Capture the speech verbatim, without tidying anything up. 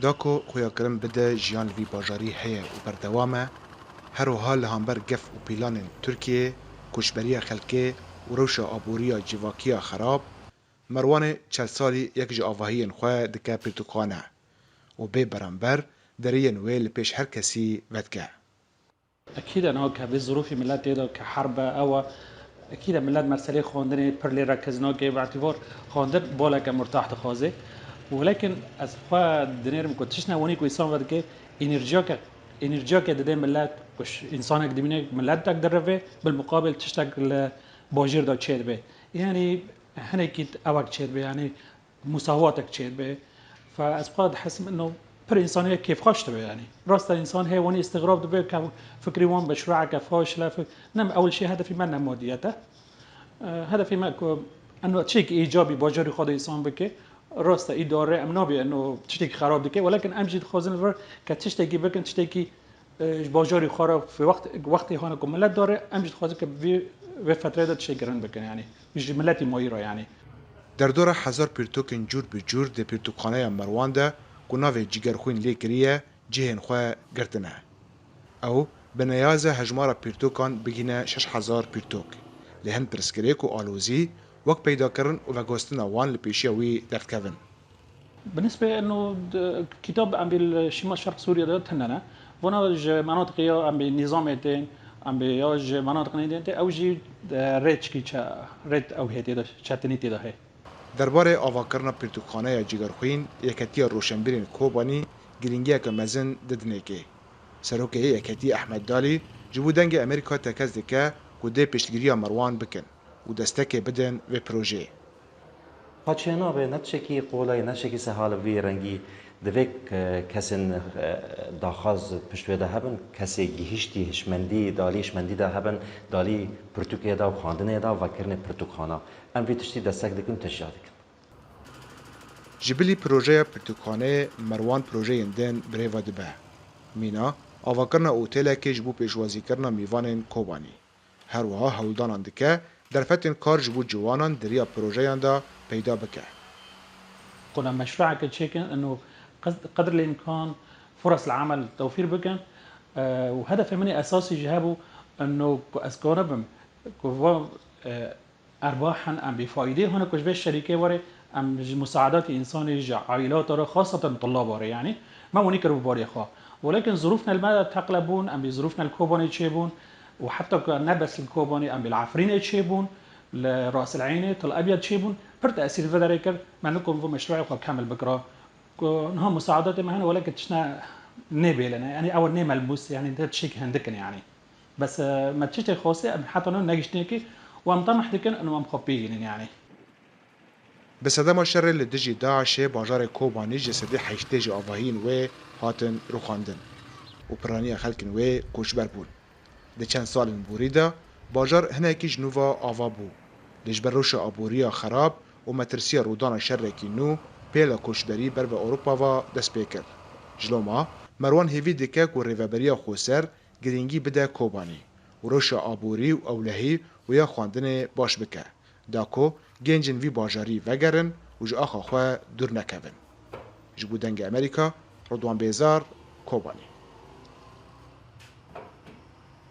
Da ku xuyakirin bide jiyan li vî bajarî heye û berdewam e, her wiha li hember gef û pîlanên Tirkiyê, koçberiya xelkê û rewşa aboriya civakî ya xerab, Merwanê çel salî yek ji avahiyên xwe dike pirtûkxane û bê beramber deriyên wê li pêş her kesî vedike. Ekîd e niha ke vê zirûfê milet tê de ke herb e, ew e. Ekîd e milet meseleyê xwendinê pir lê rekez nake, bi îtîbar xwendin boleke murtah dixwaze. Welekin ez xwe dinêrim ku tiştine wenî ku însan vedike, enerjiyeke, enerjiyeke dide milet, ku ş-, însanek dimîne miletek direve, bil muqabil tiştek li bajêr de çêdibe. Yanî hinekî ewek çêdibe, yanî musawatek çêdibe. Fe ez xwe dihesim ino pir însaniyek kêfxweş dibe yanî. Rast e însan heye wenî îstixrab dibe ke fikrî wan meşrueke faşil e. Fik-, ne, ewil şê hedefî me ne modiyet e. E, hedefî me ku eno tiştekî îcabî bajarî xwe de însan bike. Rast e îdare em nabê eno tiştekî xerab dike. Welakin em jî dixwazin li vir ke tiştekî bikin, tiştekî e, ji bajarî xwe re wê wext, wextê hane ku milet dare, em jî dixwazin ke vê, vê fetreyê de tiştê girin bikin, yanî ji miletî mayî re, yanî. Derdora hezar pirtûkên cûr bi cûr di pirtûkxaneya Merwan de ku navê Cigerxwîn lê kiriye, cihên xwe girtine. Ew bi neyaze hejmara pirtûkan bigihîne şeş hezar pirtûk. Lê hin pirsgirêk û alozî wek peydakirin û veguhestina wan li pêşiya wî derdikevin. Bi nisbê eno d-, kitab em bê li Şimal Şerq Sûriye de tune ne. Vana ji menatiqê ya em bê nîzamê tên, em bê ya ji menatiqê nêdên tê, ew jî, e, rê çikî çe-, rê ew hê tê de çetinî tê de hê. Derbarê avakirina pirtûkxaneya Cigerxwîn, Yeketiya Roşenbîrên Kobanî girîngiyeke mezin didinê kê. Serokê yê Yeketiyê Ehmed Dalî ji bo Dengê Amerîka tekez dike ku dê piştgiriya Merwan bikin û destekê bidin vê projeyê. Paçênabe ne tiştekî qolay, ne tiştekî sehal bi vî rengî. Divê ke-, kesên, e, daxwaz pişt wê de hebin, kesê gihiştî hişmendî, dalî hişmendî de hebin, dalî pirtûkê de û xwendinê de, vekirinê pirtûkxana. Em vî tiştî destek dikin, tişya dikin. Ji bilî projeya pirtûkxaneyê Merwan projeyên din bi rê ve dibe. Mîna, avakirina otêlekê ji bo pêşwazîkirina mîvanên Kobanî. Her wiha hewldanan dike, derfetên kar ji bo ciwanan di riya projeyan de peyda bike. Kuna meşrueke çêkin, eno qed-, qedr el-îmkan furas el-amel tewfîr bikin. E, û hedefê min ê esasî jî hebû, eno ku ez kanibim, ku va, e, erbahan em bê faîdê hene ku ji vê şerîkê were, em ji musaedatê însanê ji aîlata re, xaseten tulaba re, yanî me winî kir bi barê xwe. Welakin zirûfne li me teqlebûn, em bê zirûfne li Kobanê çêbûn û heta ku ne bes li Kobanê, em bê li Efrînê çêbûn, li Ras el Eynê, Tel Ebyad çêbûn, pir tesîr vê derê kir, me nikom vê meşruê xwe kemil bikira. Ku niha musaedatê me hene, welakin tiştine nêbêlene, yanî ew nê melmûs, yanî tiştekî hindik in, yanî. Bes, e, me tiştê xwestê, em heta niha negihiştine kê û em temeh dikin û em xwe pê hînin, yanî. Bi sedema şerê li dijî DAIŞê bajarê Kobanî ji sedî heştê ji avahiyên wê hatin rûxandin û piraniya xelkên wê koçber bûn. Di çend salên borî de bajar hinekî ji nû ve ava bû. Lê ji ber rewşa aboriya xerab û metirsiya rûdana şerekî nû, pêla koçberî ber bi Ewropa ve dest pê kir. Ji loma Merwan hêvî dike ku Rêveberiya Xweser girîngî bide Kobanî û rewşa aborî û ewlehî û ya xwendinê baş bike, da ku gencên vî bajarî vegerin û ji axa xwe dûr nekevin. Ji bo Dengê Amerîka, Ridwan Bêzar, Kobanî.